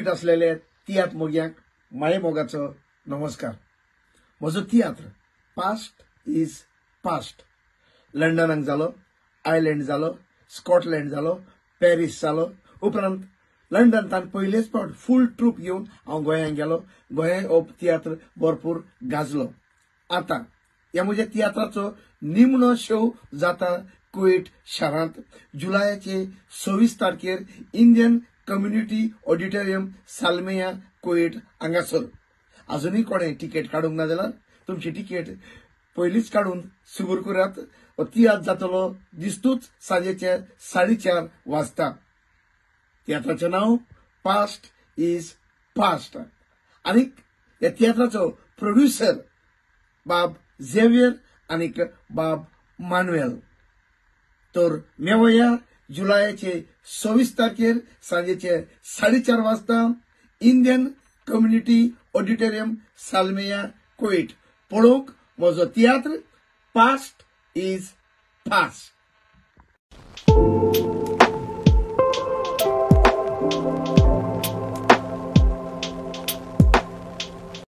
पळयत असलेले तियात्र मोग्यांक माये मोगाचो नमस्कार. म्हजो तियात्र पास्ट is past लंडनाक जालो, आयलंड जालो, स्कॉटलँड जालो, पॅरीस जालो. उपरांत लंडन पयलेच फावट फूल ट्रूप घेवन हांव गोंयांत गेलो. गोंयांत हो तियात्र भरपूर गाजलो. आतां ह्या म्हज्या तियात्राचो निमणो शो जाता कुवेट शारांत जुलयाचे 26 तारखेर Indian community auditorium Salmiya Kuwait हांगासर. अजुनूय कोणें तिकेट काडूंक ना जाल्यार तुमची तिकेट पयलींच काडून सुगूर करात. हो तियात्र जातलो दिस्तूच सांजेचे 4:30 वाजता. तियात्राचें नांव पास्ट is past आनीक ह्या तियात्राचो प्रोड्युसर बाब झेवियर आनीक बाब मानुएल. तर मेवया जुलयाचे 26 तारखेर सांजेचे 4:30 वाजता Indian community auditorium Salmiya Kuwait पळोवंक म्हजो तियात्र पास्ट is past.